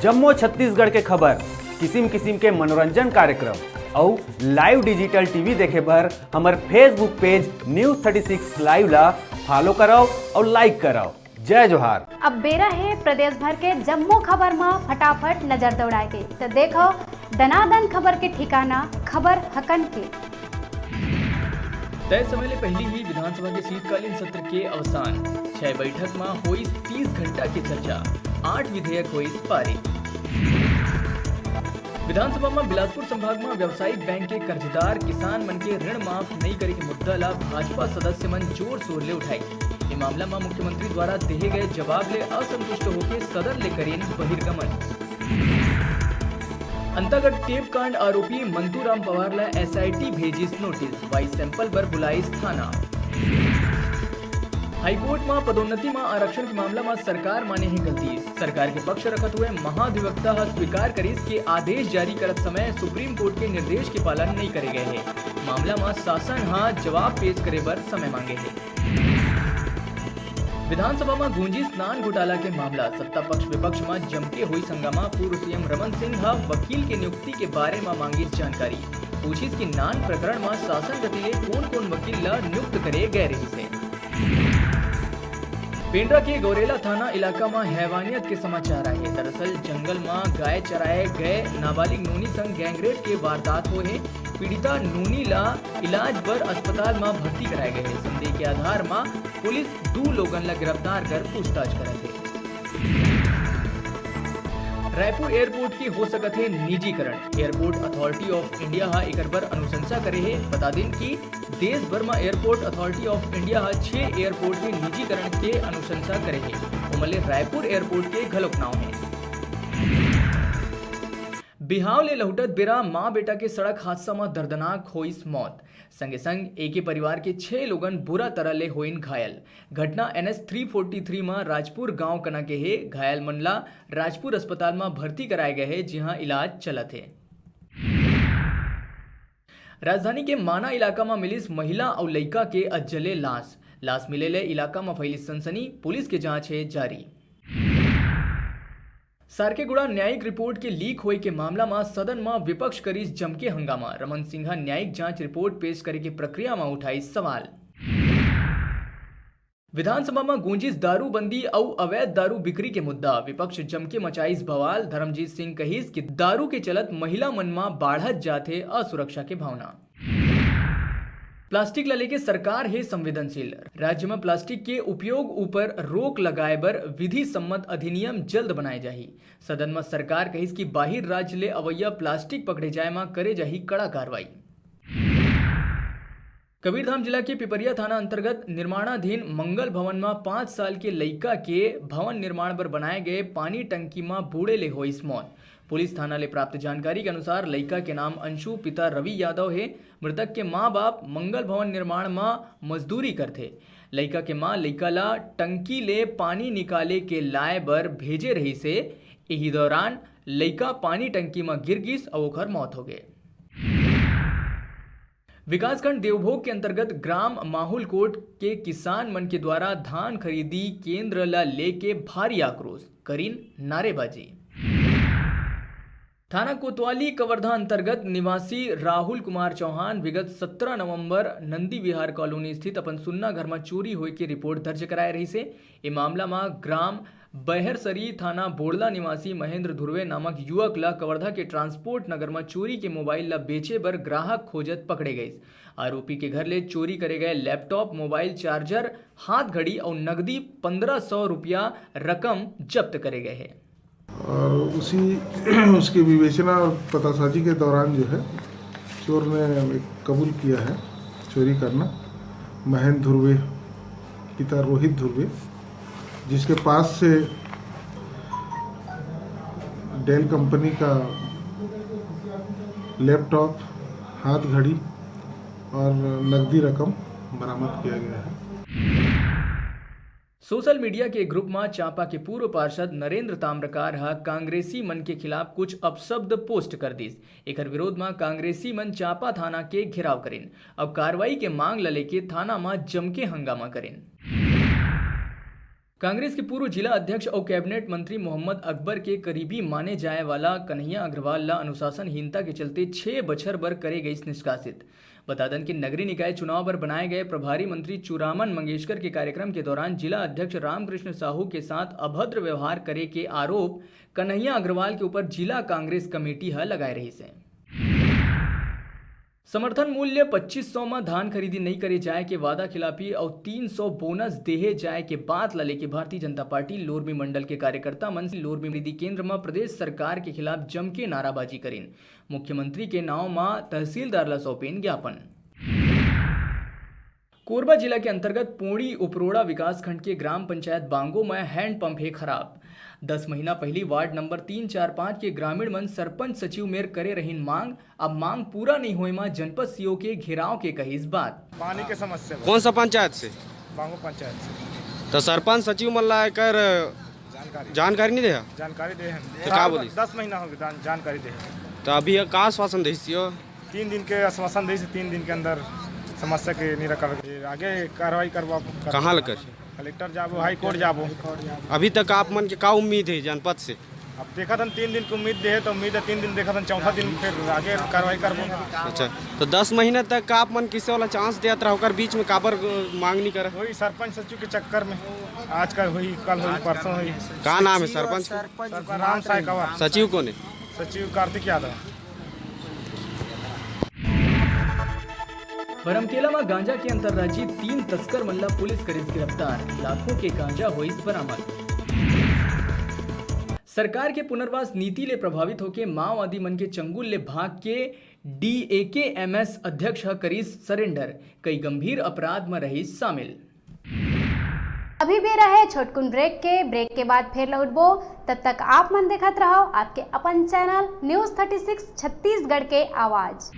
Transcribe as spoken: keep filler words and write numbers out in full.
जम्मो छत्तीसगढ़ के खबर, किसिम किसिम के मनोरंजन कार्यक्रम अउ live digital T V देखे बर हमर Facebook page News thirty six Live ला follow करव अउ like करव। जय जोहार। अब बेरा हे प्रदेश भर के जम्मो खबर म फटाफट नजर दौड़ाए के। त देखव दनादन खबर के ठिकाना, खबर हकन के। तय समय ले पहिली ही विधानसभा के शीतकालीन सत्र के अवसान। छह बैठक म होइस तीस घंटा के चर्चा, आठ विधेयक होइस पारित। विधानसभा म बिलासपुर संभाग म व्यावसायिक बैंक के कर्जदार किसान मन के ऋण माफ नइ करे के मुद्दा ल भाजपा सदस्य मन जोर शोर ले उठाई। ए मामला म मुख्यमंत्री द्वारा देहे गए जवाब ले असंतुष्ट होके सदन ले करेन बहिर्गमन। अंतागढ़ टेप कांड आरोपी मंतूराम पवार ल S I T भेजिस नोटिस, वाई सैंपल बर बुलाइस थाना। हाईकोर्ट म पदोन्नति म आरक्षण के मामला म सरकार माने हे गलती। सरकार के पक्ष रखत हुए महाधिवक्ता ह स्वीकार करिस के आदेश जारी करत समय सुप्रीम कोर्ट के निर्देश के पालन नइ करे गए हे। मामला म शासन ह जवाब पेश करे बर समय मांगे हे। विधानसभा म गूंजिस नान घोटाला के मामला। सत्ता पक्ष विपक्ष म जमके होइस हंगामा। पूर्व C M रमन सिंह ह वकील के नियुक्ति के बारे म मांगिस जानकारी। पूछिस कि नान प्रकरण म शासन कति ले कोन-कोन वकील ल नियुक्त करे गए रहिस हे। पेंड्रा के गौरेला थाना इलाका म हैवानियत के समाचार आए हे। दरअसल जंगल म गाय चराए गए नाबालिग नोनी संग गैंगरेप के वारदात होए हे। पीड़िता नोनी ला इलाज बर अस्पताल म भर्ती कराए गए हे। संदेह के आधार म पुलिस दू लोगन ला गिरफ्तार कर पूछताछ करत हे। रायपुर एयरपोर्ट के हो सकत हे निजीकरण। एयरपोर्ट अथॉरिटी ऑफ इंडिया ह एकर बर अनुशंसा करे हे। बता दिन कि देश भर म एयरपोर्ट अथॉरिटी ऑफ इंडिया ह छह एयरपोर्ट के निजीकरण के अनुशंसा करे हे। ओमन ले रायपुर एयरपोर्ट के घलोक नाव हे। बिहाव ले लहुटत बेरा मां बेटा के सड़क हादसा म दर्दनाक होइस मौत। संगे संग एके परिवार के छह लोगन बुरा तरह ले होइन घायल। घटना N H three forty three म राजपुर गांव कना के हे। घायल मन ला राजपुर अस्पताल म भर्ती कराए गए हे, जिहां इलाज चलत हे। राजधानी के माना इलाका म मिलिस महिला अउ लइका के अज्जले लाश। लाश मिले ले इलाका म फैलिस सनसनी, पुलिस के जांच हे जारी। सारकेगुड़ा न्यायिक रिपोर्ट के लीक होए के मामला म सदन म विपक्ष करिस जमके हंगामा। रमन सिंह ह न्यायिक जांच रिपोर्ट पेश करे के प्रक्रिया म उठाइस सवाल। विधानसभा म गूंजिस दारूबंदी अउ अवैध दारू बिक्री के मुद्दा। विपक्ष जमके मचाइस बवाल। धर्मजीत सिंह कहिस कि दारू के चलत महिला मन म बाढ़त जात हे असुरक्षा के भावना। प्लास्टिक ल लेके सरकार हे संवेदनशील। राज्य म प्लास्टिक के उपयोग ऊपर रोक लगाए बर विधि सम्मत अधिनियम जल्द बनाए जाही। सदन म सरकार कहिस कि बाहिर राज्य ले अवैया प्लास्टिक पकड़े जाए म करे जाही कड़ा कार्रवाई। कबीरधाम जिला के पिपरिया थाना अंतर्गत निर्माणाधीन मंगल भवन म पाँच साल के लइका के भवन निर्माण बर बनाए गए पानी टंकी म बूड़े ले होइस मौत। पुलिस थाना ले प्राप्त जानकारी के अनुसार लइका के नाम अंशु, पिता रवि यादव हे। मृतक के मां-बाप मंगल भवन निर्माण म मजदूरी करथे। लइका के मां लइका ला टंकी ले पानी निकाले के लाए बर भेजे रहिस हे। इही दौरान लइका पानी टंकी म गिर गिस अउ ओखर मौत हो गे। विकासखंड देवभोग के अंतर्गत ग्राम माहुलकोट के किसान मन के द्वारा धान खरीदी केंद्र ला लेके भारी आक्रोश, करिन नारेबाजी। थाना कोतवाली कवर्धा अंतर्गत निवासी राहुल कुमार चौहान विगत सत्रह नवंबर नंदी विहार कॉलोनी स्थित अपन सुन्ना घर म चोरी होए के रिपोर्ट दर्ज कराए रहिस हे। ए मामला म ग्राम बहरसरी थाना बोड़ला निवासी महेंद्र धुर्वे नामक युवक ल कवर्धा के ट्रांसपोर्ट नगर म चोरी के मोबाइल ल बेचे बर ग्राहक खोजत पकड़े गइस। आरोपी के घर ले चोरी करे गए लैपटॉप, मोबाइल चार्जर, हाथ घड़ी अउ नगदी पन्द्रह सौ रुपया रकम जब्त करे गए हे। और उसी उसकी विवेचना और पतासाजी के दौरान जो है चोर ने एक कबूल किया है चोरी करना। महेंद्र धुर्वे, पिता रोहित धुर्वे, जिसके पास से डेल कंपनी का लैपटॉप, हाथ घड़ी और नकदी रकम बरामद किया गया है। सोशल मीडिया के ग्रुप म चांपा के पूर्व पार्षद नरेंद्र ताम्रकार ह कांग्रेसी मन के खिलाफ कुछ अपशब्द पोस्ट कर दिस। एकर विरोध म कांग्रेसी मन चांपा थाना के घेराव करिन। अब कार्रवाई के मांग ल लेके थाना म जमके हंगामा करिन। कांग्रेस के पूर्व जिला अध्यक्ष अउ कैबिनेट मंत्री मोहम्मद अकबर के करीबी माने जाए वाला कन्हैया अग्रवाल ला अनुशासनहीनता के चलते छह बछर बर करे गईस निष्कासित। बता दन कि नगरीय निकाय चुनाव बर बनाए गए प्रभारी मंत्री चुरामन मंगेशकर के कार्यक्रम के दौरान जिला अध्यक्ष रामकृष्ण साहू के साथ अभद्र व्यवहार करे के आरोप कन्हैया अग्रवाल के ऊपर जिला कांग्रेस कमेटी ह लगाए रहिस हे। समर्थन मूल्य पच्चीस सौ म धान खरीदी नइ करे जाए के वादा खिलाफी अउ तीन सौ बोनस देहे जाए के बात ला लेके भारतीय जनता पार्टी लोरमी मंडल के कार्यकर्ता मन लोरमी खरीदी केंद्र म प्रदेश सरकार के खिलाफ जमके नाराबाजी करिन। मुख्यमंत्री के नांव म तहसीलदार ला सौंपिन ज्ञापन। कोरबा जिला के अंतर्गत पोड़ी उपरोड़ा विकासखंड के ग्राम पंचायत बांगो म हैंडपंप हे खराब। दस महीना पहिली वार्ड नंबर तीन, चार, पाँच के ग्रामीण मन सरपंच सचिव मेर करे रहिन मांग। अब मांग पूरा नइ होए म जनपद सीओ के घेराव के कहिस बात। पानी के समस्या बा। कौन सा पंचायत से? बांगो पंचायत से। तो सरपंच सचिव मन ला एकर जानकारी। जानकारी नहीं देहा? जानकारी दे हन। तो का बोली? दस महीना हो गया जान-, जानकारी दे हन। तो अभी का आश्वासन दे सीओ? तीन दिन के आश्वासन दे से तीन दिन के अंदर समस्या के निराकरण, आगे कार्रवाई करबो। कहाँ ल कर? कलेक्टर जाबो, हाई कोर्ट जाबो। अभी तक आप मन के का उम्मीद है जनपद से? अब देखत हन, तीन दिन के उम्मीद दे हे, तो उम्मीद है तीन दिन देखत हन, चौथा दिन फिर आगे कार्रवाई करबो। अच्छा, तो दस महीना तक आप मन किसे वाला चांस देत रहा, ओकर बीच में काबर, अ, मांग नहीं करा? वही सरपंच सचिव के चक्कर में, आज का होही, कल होही, परसों होही। का नाम है सरपंच? सरपंच राम साय कंवर। सचिव कौन है? सचिव कार्तिक यादव। बरमकेला म गांजा के अंतर्राज्यीय तीन तस्कर मन ला पुलिस करिस गिरफ्तार, लाखों के गांजा होइस बरामद। सरकार के पुनर्वास नीति ले प्रभावित होके माओवादी मन के चंगुल ले भाग के डीएकेएमएस अध्यक्ष ह करिस सरेंडर, कई गंभीर अपराध म रहिस शामिल। अभी बेरा है छोटकुन ब्रेक के, ब्रेक के बाद फिर लौटबो। तब तक आप मन देखत रहो आपके अपन channel news thirty six Chhattisgarh के आवाज।